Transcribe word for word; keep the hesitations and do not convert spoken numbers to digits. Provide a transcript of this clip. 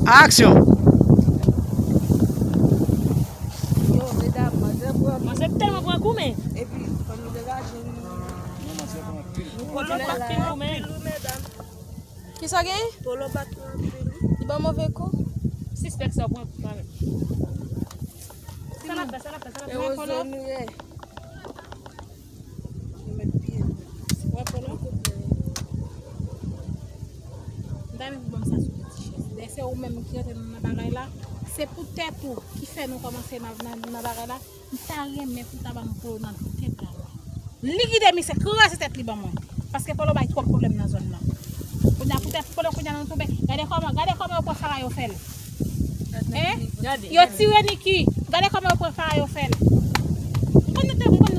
Aksyon! Yo, medam, manzè pran Manzè tèlman pran kou, men. Epi, fò nou degaje nou. Polo pa pil kou, men. Kisa gen? Polo bat nou anpil. Li ban move kou? Sispèk sa pran kou, kanmenm. Sa n ap fè, sa n ap fè, sa n ap fè. Ewozo nou ye. Nou met pye nou. Wè, Polo. M ta renmen pou ban m sa sou de ti chèz. Lè se ou menm ki rantre nan bagay la, se poutèt ou ki fè nou kòmanse nan, nan, nan bagay la. M ta renmen pou ta ban m Polo nan tèt la. Li kite misye kraze tèt li ban mwen. Paske Polo bay twòp pwoblèm nan zòn nan. Kounye a poutèt Polo kounye a nou tonbe. Gade kòman, gade kòman yo pran Fara yo fè l. Hein? Yo tire Niki. Gade kòman yo pran Fara yo fè l. Ou konn nou te, ou konn